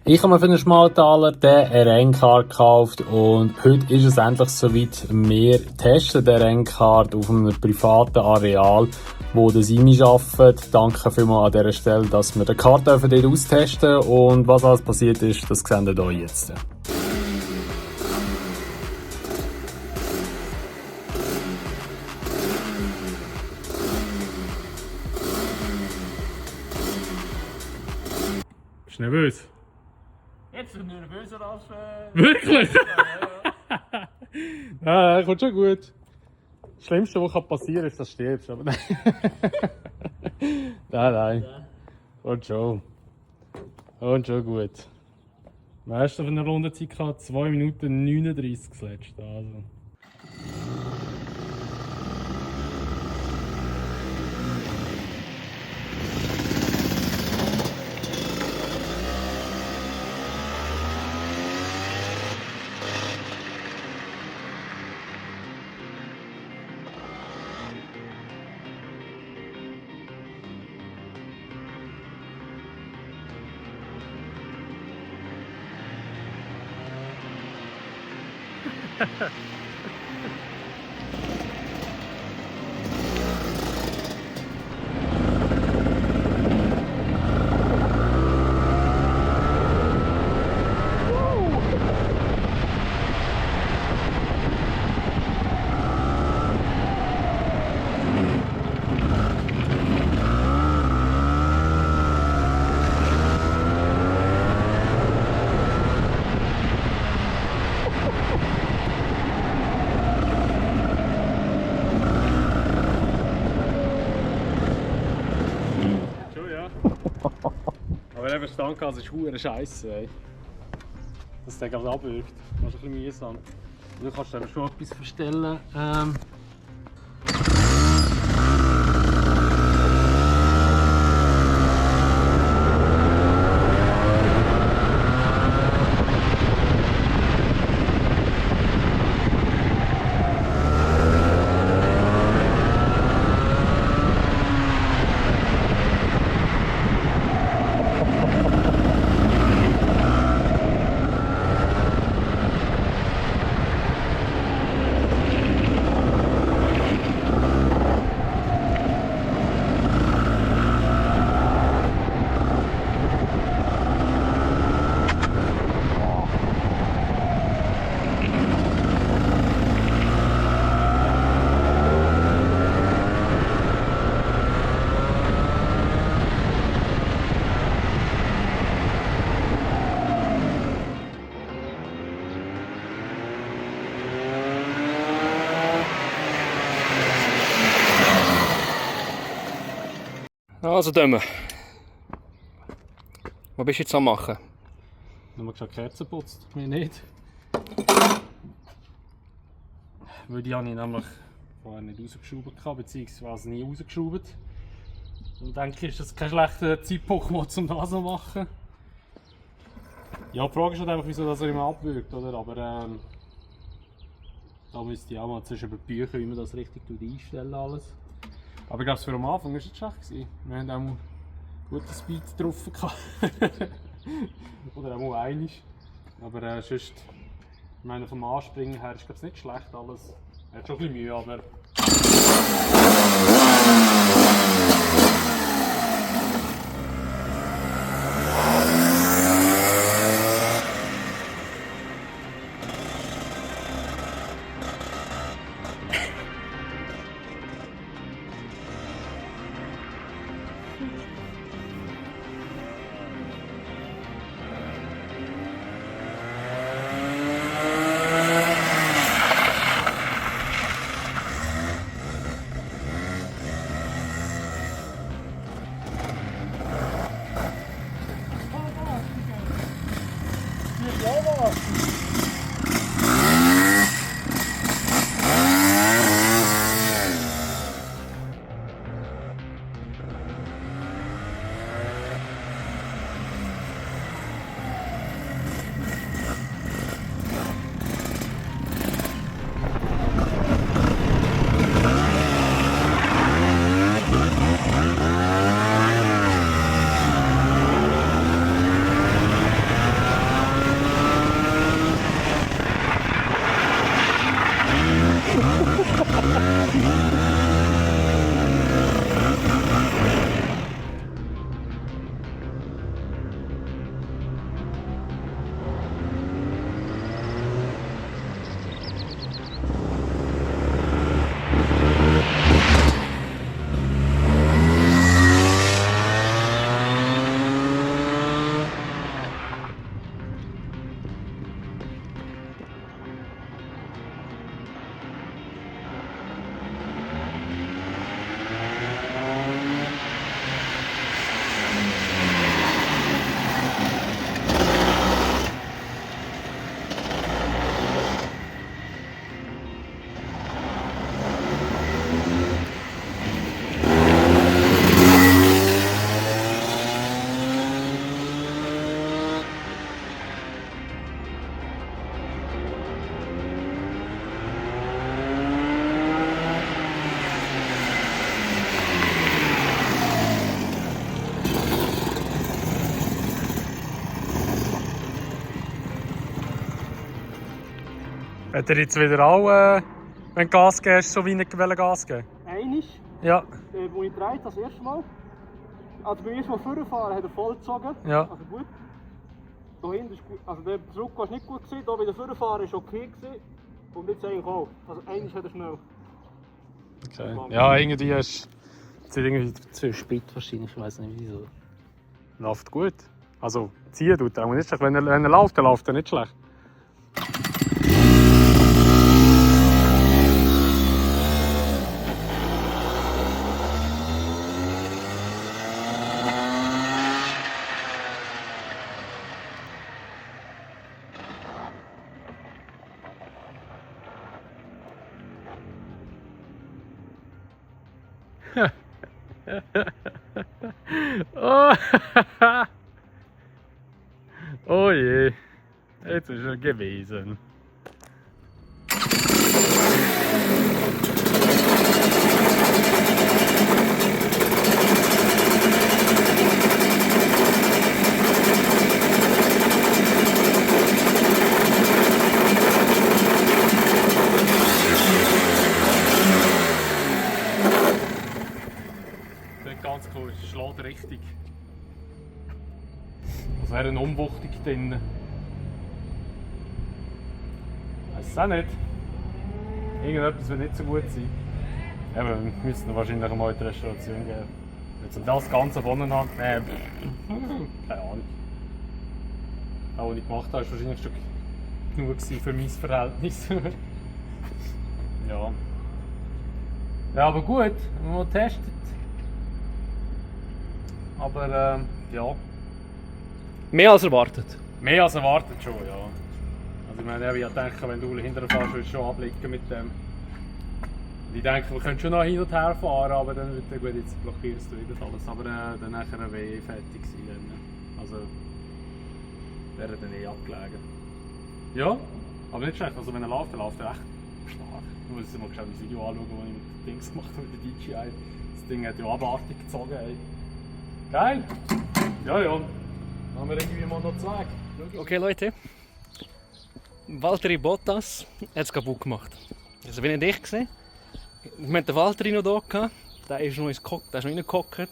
Ich habe mir für einen Schmaltaler den Renncard gekauft und heute ist es endlich soweit. Wir testen den Renncard auf einem privaten Areal, wo der Simi arbeitet. Danke vielmals an dieser Stelle, dass wir den Card dort austesten dürfen. Und was alles passiert ist, das seht ihr hier jetzt. Bist du nervös? Jetzt sind wir nervöser als... Wirklich? Ja, kommt schon gut. Das Schlimmste, was passieren kann, ist, dass du stirbst. Aber nein. Nein. Kommt schon. Kommt schon gut. Weißt du, auf einer Rundenzeit gehabt? 2 Minuten 39 das letzte. Also. Aber eben Standgas ist hure Scheiße, dass der gerade abwirkt. Das ist ein bisschen mühsam. Du kannst dann schon etwas verstellen. Also Dömer, was bist du jetzt am machen? Wenn man schon Kerzen putzt, mir nicht. Weil die habe ich nämlich vorher nicht rausgeschraubt, beziehungsweise nie rausgeschraubt. Und denke, ist das kein schlechter Zeitpunkt, um das zu machen. Ja, die Frage ist halt einfach, wieso das er immer abwirkt, oder? Aber da müsste ich auch mal zuerst über die Bücher, wie man das richtig einstellen alles. Aber ich glaube, für am Anfang war es nicht schlecht. Wir haben auch einen guten Speed drauf gehabt. Oder auch mal einig. Aber sonst, ich meine, vom Anspringen her ist es nicht schlecht alles. Er hat schon ein bisschen Mühe, aber... Hat er jetzt wieder auch, wenn du Gas gibst, so wie nicht Gas geben? Einmal, Ja. wo ich drehe, das erste Mal. Also beim ersten Mal vorfahren hat er voll gezogen. Ja. Also gut. Da hinten ist gut. Also der Zurück war nicht gut gewesen, da wieder vorfahren war okay gewesen. Und jetzt eigentlich auch. Also eigentlich hat er schnell. Okay. Ja, irgendwie ist es irgendwie zu spät wahrscheinlich, ich weiß nicht wieso. Läuft gut. Also ziehen tut er auch nicht schlecht. Wenn er läuft, dann läuft er nicht schlecht. Oh. Oh je, jetzt ist er gewesen. Nicht ganz cool, es schlägt richtig. Es wäre eine Umwuchtung drin. Weiß es auch nicht. Irgendetwas wird nicht so gut sein. Eben, wir müssen wahrscheinlich einmal in die Restauration gehen. Jetzt um das Ganze voneinander. Keine Ahnung. Auch was ich gemacht habe, war wahrscheinlich schon genug für mein Verhältnis. Ja. Ja, aber gut, wir haben getestet. Aber ja. Mehr als erwartet. Mehr als erwartet schon, ja. Also ich meine, ich denke, wenn du hinterher fährst, willst du schon abblicken mit dem. Und ich denke, wir können schon noch hin und her fahren, aber dann wird gut, jetzt blockierst du wieder alles. Aber dann nachher wäre fertig sein. Dann. Also wäre dann abgelegen. Ja, aber nicht schlecht. Also wenn er läuft, dann läuft er echt stark. Ich muss mal ein Video anschauen, das ich mit den Dings gemacht habe, mit der DJI. Das Ding hat ja abartig gezogen. Ey. Geil! Ja, ja. Dann haben wir irgendwie mal noch zwei. Okay Leute, Valtteri Bottas hat es kaputt gemacht. Also wenn ich gesehen, wir hatten den Valtteri noch da gehabt, der ist noch reingehockt, hat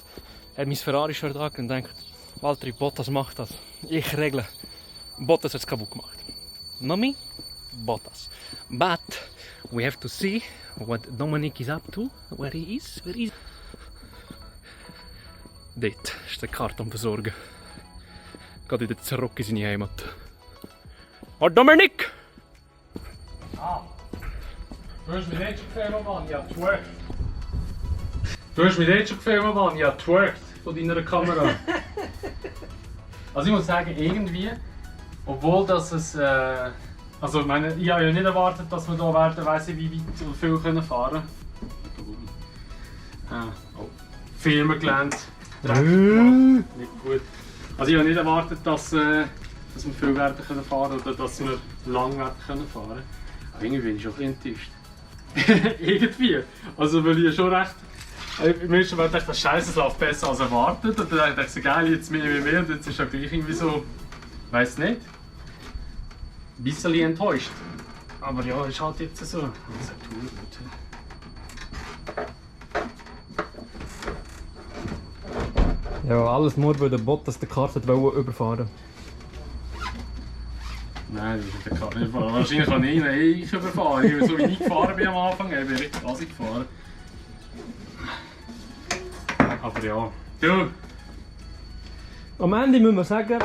mein Ferrari schon da und denkt, Valtteri Bottas macht das, ich regle. Bottas hat es kaputt gemacht. Not me, Bottas. But we have to see what Dominic is up to, where he is. Dort ist der Kartonversorger. Geht wieder zurück in seine Heimat. Oh Dominik! Ah! Du hast mich nicht schon gefilmt, Mann, ich habe twerkt. Du hast mich nicht schon gefilmt, Mann, ich habe twerkt von deiner Kamera. Also ich muss sagen, irgendwie, obwohl das es... also ich meine, ich habe ja nicht erwartet, dass wir hier werden, weiss ich wie weit oder viel können fahren können. Oh. Firmengelände. Nicht gut. Also ich habe nicht erwartet, dass wir viel werden können fahren oder dass wir lang werden können fahren. Aber irgendwie bin ich schon ein bisschen enttäuscht. Irgendwie. Also weil ich schon recht... Im ersten Mal dachte ich, Scheiße, es läuft besser als erwartet. Und dann dachte ich, geil, jetzt mehr und jetzt ist es gleich irgendwie so... Weiss nicht. Ein bisschen enttäuscht. Aber ja, ist halt jetzt so. Das ist gut. Ja, alles nur, weil der Bottas die Karte überfahren. Nein, das ist der Karte nicht fahren. Wahrscheinlich kann ich überfahren. Ich bin so wie ich gefahren bin am Anfang, ich bin richtig assig gefahren. Aber ja. Du! Am Ende müssen wir sagen,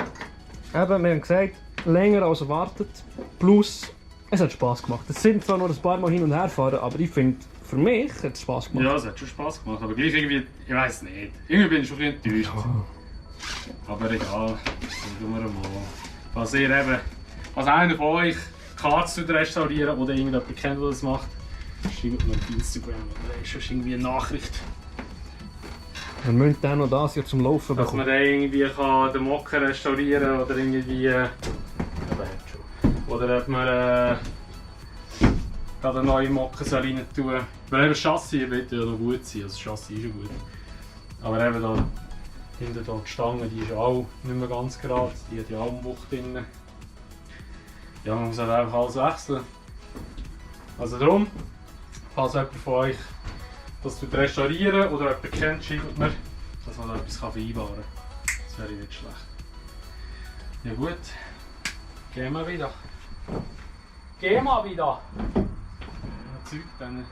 wir haben gesagt, länger als erwartet. Plus, es hat Spass gemacht. Es sind zwar noch ein paar Mal hin und her fahren, aber ich finde, für mich hat es Spass gemacht. Ja, es hat schon Spass gemacht, aber gleich irgendwie, ich weiß nicht. Irgendwie bin ich schon ein bisschen enttäuscht. Ja. Aber egal, dann tun wir mal. Falls ihr eben, als einer von euch Karten restaurieren oder irgendjemand kennt, der das macht, schreibt mir auf Instagram oder ist schon irgendwie eine Nachricht. Wir müssen dann noch das hier zum Laufen Dass bekommen. man dann irgendwie kann den Mocker restaurieren oder irgendwie... Oder ob man gerade eine neue Mocker rein tun. Weil eben das Chassis wird ja noch gut sein, also das Chassis ist ja gut. Aber eben da hinten da die Stange, die ist auch nicht mehr ganz gerade, die hat ja auch eine Wucht drin. Ja, man muss halt einfach alles wechseln. Also darum, falls jemand von euch das restaurieren oder jemand kennt, schreibt mir, dass man da etwas vereinbaren kann. Das wäre nicht schlecht. Ja gut, gehen wir wieder. Gehen wir wieder! Ja, Zeug dann.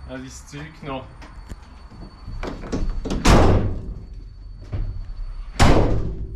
Ja, dein Zeug noch.